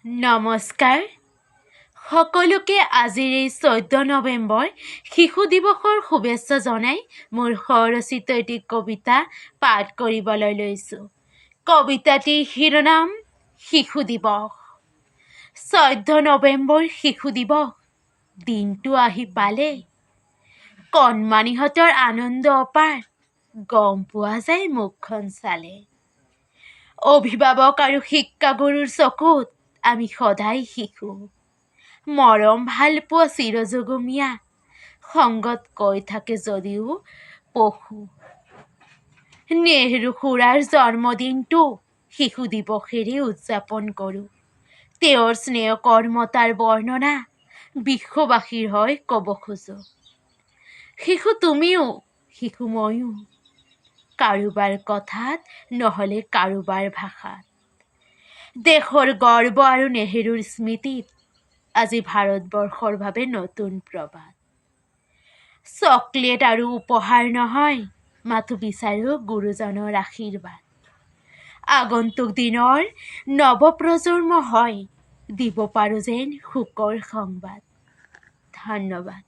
নমস্কাৰ সকলোকে। আজিৰ এই 14 নৱেম্বৰ শিশু দিৱসৰ শুভেচ্ছা জনাই মোৰ স্বৰচিত এটি কবিতা পাঠ কৰিবলৈ লৈছোঁ। কবিতাটিৰ শিৰোনাম শিশু দিৱস। 14 নৱেম্বৰ শিশু দিৱস দিনটো আহি পালে। কণমানিহঁতৰ আনন্দ অপাৰ, গম পোৱা যায় মুখখন চালে। অভিভাৱক আৰু শিক্ষাগুৰুৰ চকুত আমি সদায় শিশু। মৰম ভালপোৱা চিৰযুগমীয়া সংগত কৈ থাকে যদিও পশু। নেহৰু খুৰাৰ জন্মদিনটো শিশু দিৱসেৰে উদযাপন কৰোঁ। তেওঁৰ স্নেহ কৰ্মতাৰ বৰ্ণনা বিশ্ববাসীৰ হৈ ক'ব খোজোঁ। শিশু তুমিও, শিশু ময়ো, কাৰোবাৰ কথাত নহ'লে কাৰোবাৰ ভাষাত। দেশৰ গৰ্ব আৰু নেহেৰুৰ স্মৃতিত আজি ভাৰতবৰ্ষৰ বাবে নতুন প্ৰভাত। চকলেট আৰু উপহাৰ নহয়, মাথো বিচাৰোঁ গুৰুজনৰ আশীৰ্বাদ। আগন্তুক দিনৰ নৱপ্ৰজন্ম হয় দিব পাৰোঁ যেন সুখৰ সংবাদ। ধন্যবাদ।